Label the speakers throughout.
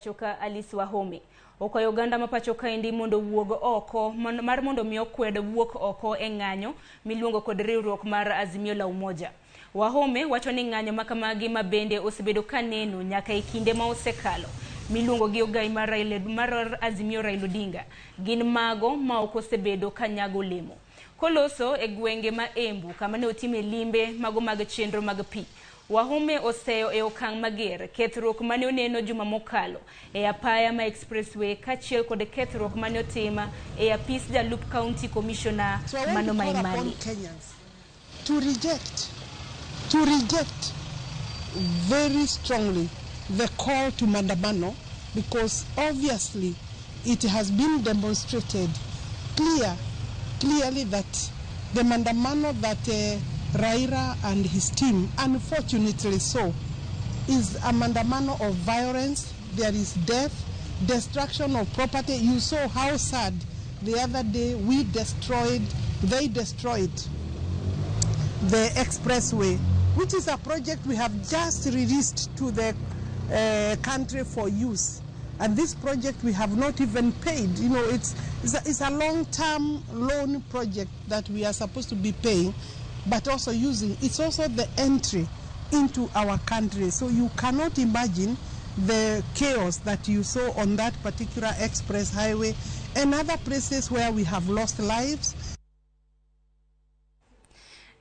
Speaker 1: Pachoka Alice Wahome okwayo oganda ma pacho kaendi mondo owuog oko mar mondo mi okwed wuok oko e ng'anyo miluongo kod riwruok mar Azimio la Umoja. Wahome wacho ni ng'anyo ma kamagi ma bende osebedo ka neno nyaka e kinde ma osekalo miluongo gi ogai mar, Raila, mar Azimio Raila Odinga gin mago ma ok osebedo ka nyago olemo. Koloso e gwenge ma Embu kama ne otime limbe mago mag chenro mag pi, Wahome oseyo e okang' mager kethruok mane oneno juma mokalo e apaya ma Expressway kaachiel kod kethruok mane otim e apis jalup County Commissioner
Speaker 2: So I want
Speaker 1: mano
Speaker 2: to
Speaker 1: ma
Speaker 2: call upon
Speaker 1: Emali.
Speaker 2: Kenyans to reject very strongly the call to Maandamano, because obviously it has been demonstrated clearly that the Maandamano that Raila and his team, unfortunately so, is a Maandamano of violence. There is death, destruction of property. You saw how sad the other day we destroyed, they destroyed the expressway, which is a project we have just released to the country for use. And this project we have not even paid. It's a long-term loan project that we are supposed to be paying, but also using. It's also the entry into our country. So you cannot imagine the chaos that you saw on that particular express highway and other places where we have lost lives.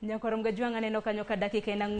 Speaker 1: Nyakwar Mgajwang' aneno kanyo ka dakika en ang'wen.